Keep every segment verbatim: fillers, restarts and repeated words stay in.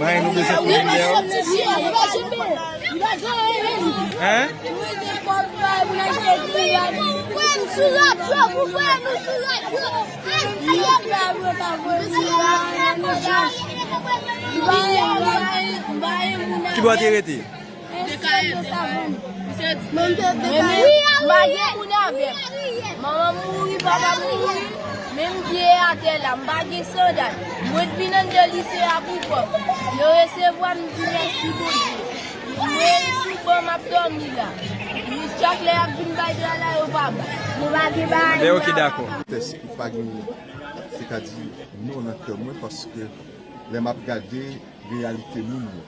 Mwen, nou bezwen pou vin dèyè w. Hein? Ki bò te rete? M pa gen moun avè m. Manman m mouri, papa m mouri. Men m pye atè la, m pa gen sandal. Mwen t vin anndan lise a pou kò m. Yo resevwa m, m di mèsi Bondye. Mwen sou ban m ap dòmi la. Chak lè y ap vin bay dra la, yo pa bay. Nou pa gen bagay. Men ok, dakò. Tès ki pa gen, se ka di non nan kè mwen, paske lè m ap gade reyalite moun yo,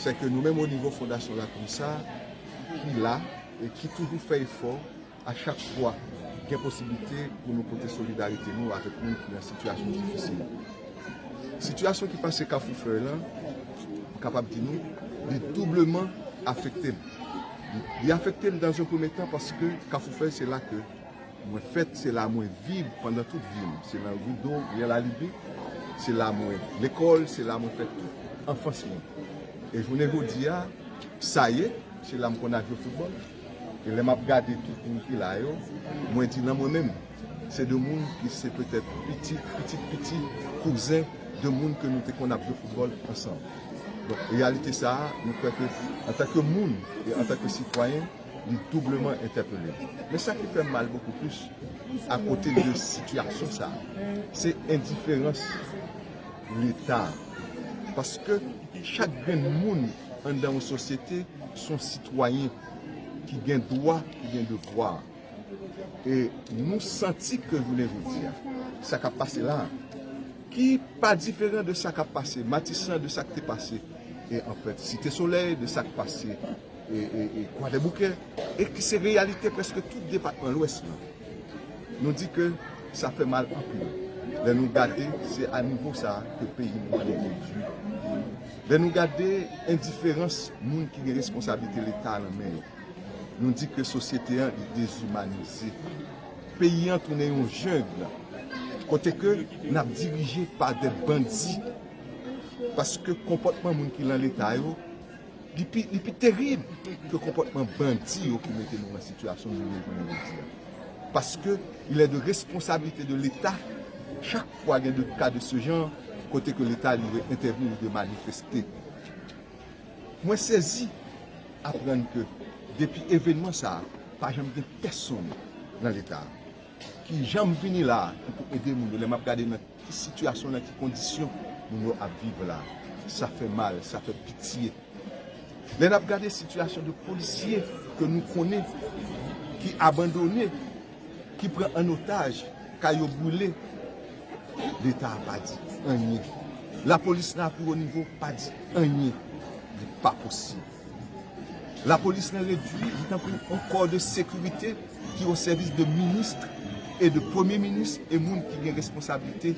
se ke nou menm o nivo Fondasyon Lakou sa, ki la e ki toujou fè efò a chak fwa gen posiblite pou nou pote solidarite nou avèk moun ki nan sitiyasyon difisil. Sitiyasyon ki pase Kafou Fèy lan, m kapab di nou, li doubleman afekte m. Li afekte m dan yon premye tan paske Kafou Fèy se la ke mwen fèt, se la mwen viv pandan tout vi m. Se nan Rido, Riyèl Alibi, se la mwen lekòl, se la mwen fè tout anfans mwen. E jounen jodi a, sa ye, se la m konn al jwe foutbòl. E lè m ap gade tout moun ki la yo, mwen di nan mwen menm, se de moun ki se petèt pitit, pitit, pitit, kouzen de moun ke nou te konn ap jwe foutbòl ansanm. Donk, reyalite sa a, nou kwè ke, antanke moun e antanke sitwayen, li doubleman entèpele m. Men sa ki fè m mal bokou plis, akote de sitiyasyon sa a, se endiferans Leta. Paske chak grenn moun anndan yon sosyete se yon sitwayen ki gen dwa, ki gen devwa. E nou santi ke jounen jodi a, sa k ap pase la a, ki pa diferan de sa k ap pase Matisan, de sa k te pase, e anfèt, Site Solèy, de sa k pase, e, e, e Kwadèboukè, e ki se reyalite prèske tout depatman Lwès lan. Nou di ke sa fè mal anpil. Lè nou gade, se a nivo sa a ke peyi nou an redui. Lè nou gade endiferans moun ki gen responsablite Leta nan men yo, nou di ke sosyete an li dezimanize. Peyi an tounen yon jeng kote ke n ap dirije pa de bandi. Paske konpòtman moun ki lan Leta yo, li pi, li pi terib ke konpòtman bandi yo ki mete nou nan sitiyasyon nou ye jounen jodi a. Paske il est de responsabilité de l'État, chak fwa gen de ka de ce genre, kote ke Leta li dwe entèvni, li dwe manifeste. Mwen sezi aprann ke depi evènman sa a, pa janm gen pèsonn nan Leta a ki janm vini la a ki pou ede moun yo. Lè m ap gade nan ki sitiyasyon, nan ki kondisyon moun yo ap viv la a, sa fè mal, sa fè pitye. Lè n ap gade sitiyasyon de polisye ke nou konnen ki abandone, ki pran an otaj, kay yo brile, Leta a pa di anyen. Lapolis nan pi wo nivo pa di anyen. Li pa posib. Lapolis nan redui, li tankou yon kò de sekirite ki o sèvis de minis e de premye minis e moun ki gen responsablite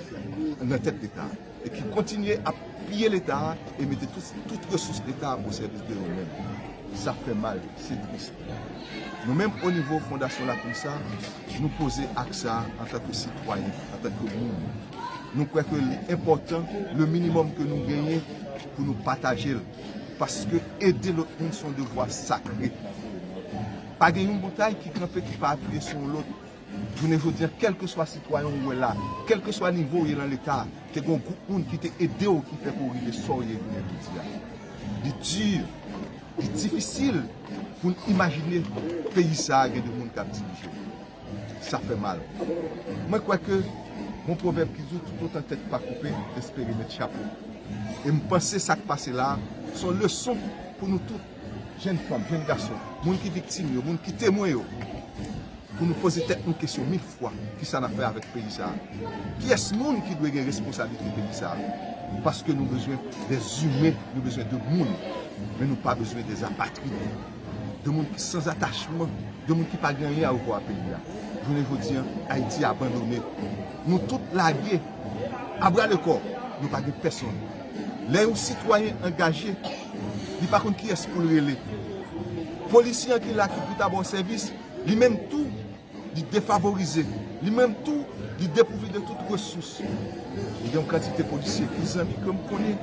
nan tèt Leta a, e ki kontinye ap piye Leta a e mete tout, tout resous Leta a o sèvis de yo menm. Sa fè mal, se tris. Nou menm, o nivo Fondasyon Lakou sa, nou poze ak sa antanke sitwayen, antanke moun. Nou kwè ke li enpòtan, le minimòm ke nou genyen, pou nou pataje l. Paske ede lòt moun se yon devwa sakre. Pa gen yon montay ki kanpe ki pa apiye sou yon lòt. Jounen jodi a, kèlkeswa sitwayen ou wè la, kèlkeswa nivo w ye nan Leta, te gen yon gwoup moun ki te ede w ki fè ke w rive sa w ye jounen jodi a. Li di, li difisil pou n imajine peyi sa a gen de moun k ap dirije l. Sa fè mal. Mwen kwè ke gon pwovèb ki di, toutotan tèt pa koupe, espere mèt chapo. E m panse sa k pase la a, se yon leson Pou nou tout, jenn fanm, jenn gason, moun ki viktim yo, moun ki temwen yo, pou nou poze tèt nou kesyon mil fwa, kisa n ap fè avèk peyi sa a? Kiyès moun ki dwe gen responsablite peyi sa a? Paske nou bezwen de imen, nou bezwen de moun, men nou pa bezwen de apatrid, de moun ki san atachman, de moun ki pa gen anyen a wè ak peyi a. Jounen jodi a, Ayiti abandone. Nou tout lage, abra le kò, nou pa gen pèsonn. Lè yon sitwayen angaje, li pa konn kiyès pou l rele. Polisye an ki la ki pou ta ba w sèvis, li menm tou, li defavorize. Li menm tou, li depouvi de tout resous. Gen yon kantite polisye ki zanmi ke m konnen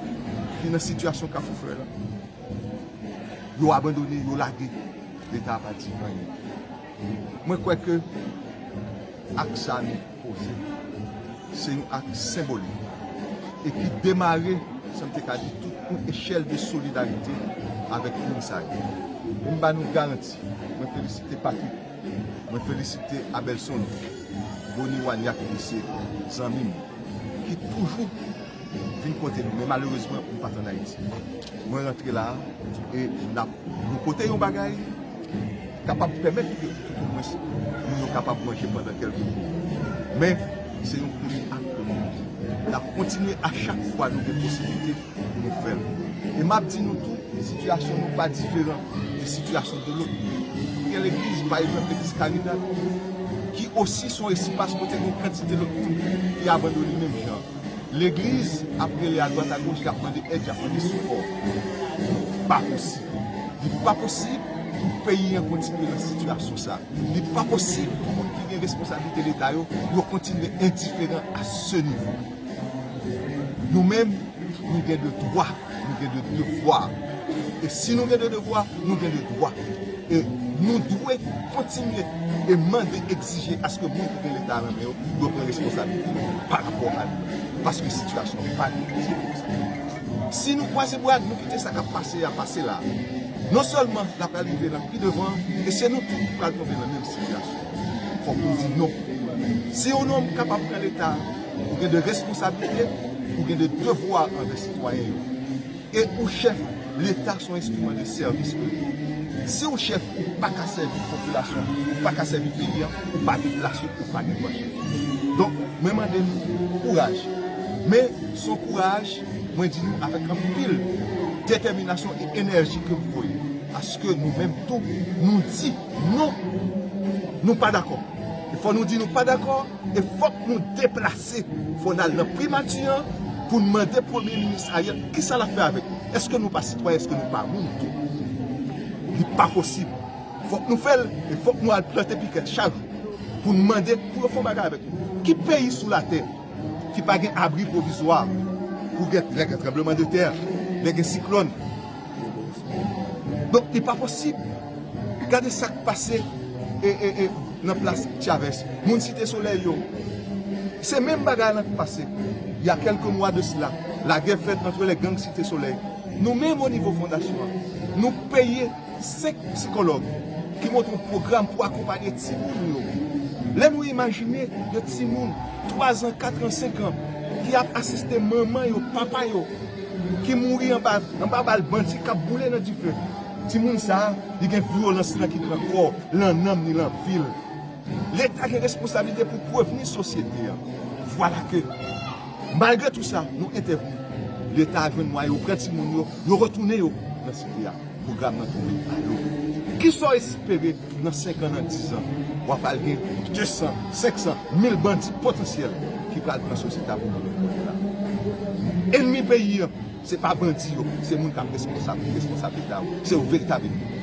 ki nan sitiyasyon Kafou Frè la. Yo abandone, yo lage. Leta pa di anyen. Mwen kwè ke ak sa nou poze, se yon ak senbolik e ki demare, sa m te ka di, tout yon echèl de solidarite avèk moun sa yo. M ba nou garanti, mwen felisite Patrick, mwen felisite Abelson, Boni Wanyak, ki se zanmi m, ki toujou vin kote nou, men malerezman, m pa t ann Ayiti. Mwen rantre la a, e n ap, nou pote yon bagay kapab pèmèt ke, toutomwens, moun yo kapab manje pandan kèlke jou. Men, se yon premye ak ke nou poze. N ap kontinye a chak fwa nou gen posiblite pou nou fè l. E m ap di nou tou, sitiyasyon nou pa diferan de sitiyasyon de lòt. Gen legliz, pa egzanp, legliz Karidad, ki osi se yon espas kote gen yon kantite lòt moun ki abandone menm jan. Legliz ap rele adwat agoch, y ap mande èd, y ap mande sipò. Pa posib. Li pa posib pou peyi an kontinye nan sitiyasyon sa. Li pa posib pou moun ki gen responsablite Leta yo, yo kontinye endiferan a se nivo. Nou menm, nou gen de dwa, nou gen de devwa. E si nou gen de devwa, nou gen de dwa. E nou dwe kontinye e mande, egzije aske moun ki gen Leta a nan men yo, yo pran responsablite yo pa rapò a nou. Paske sitiyasyon an pa rete konsa. Si nou kwaze bra, nou kite sa k ap pase a pase la, non sèlman l ap rive nan pi devan, e se nou tout ki pral tonbe nan menm sitiyasyon. Fòk nou di non. Si yon nonm kapab pran Leta, ou gen de responsablite, ou gen de devwa anvè sitwayen yo. E ou chèf, Leta se yon enstriman de sèvis ke l ye. Si ou chèf, ou pa ka sèvi popilasyon, ou pa ka sèvi peyi an, ou pa gen plas ou, ou pa gen dwa chèf. Donk, mwen mande nou kouraj. Men, se yon kouraj, mwen di nou avèk anpil detèminasyon e enèji ke m voye. Paske nou menm tou, nou di non, nou pa dakò. E fò nou di nou pa dakò, e fòk nou deplase, fò n al nan primati an pou n mande Premye Minis Ariel kisa l ap fè avèk nou. Èske nou pa sitwayen, èske nou pa moun tou? Li pa posib. Fòk nou fè l, e fòk nou al plante pikèt chak jou pou n mande pou yo fè yon bagay avèk nou. Ki peyi sou latè ki pa gen abri pwovizwa pou gen, lè gen tranblemanntè, lè gen siklòn? Donk, li pa posib. Gade sa k pase e, e, e, nan plas Chavez. Moun Site Solèy yo, se menm bagay lan k pase. Il y a quelques mois de cela, lagè fèt antre lè gang Site Solèy. Nou menm, o nivo fondasyon an, nou peye senk sikològ ki monte yon pwogram pou akonpaye timoun yo. Lè nou imajine de timoun twa zan, kat an, senk an ki ap asiste manman yo, papa yo, ki mouri anba, anba bal bandi k ap boule nan dife. Timoun sa a, li gen vyolans lan ki pran kò l, lan nanm ni lan vi l. Leta gen responsablite pou prevni sosyete an. Vwala ke, malgre tou sa, nou entèvni. Leta a jwenn mwayen, yo pran timoun yo, yo retounen yo nan site a. Pwogram nan tonbe alo. Kisa w espere nan senk an, nan diz an? W ap al gen de san, senk san, mil bandi potansyèl ki pral pran sosyete a pou nou menm kounye la. Ènmi peyi an, se pa bandi yo, se moun k ap responsab, responsab Leta yo. Se yo veritab ènmi.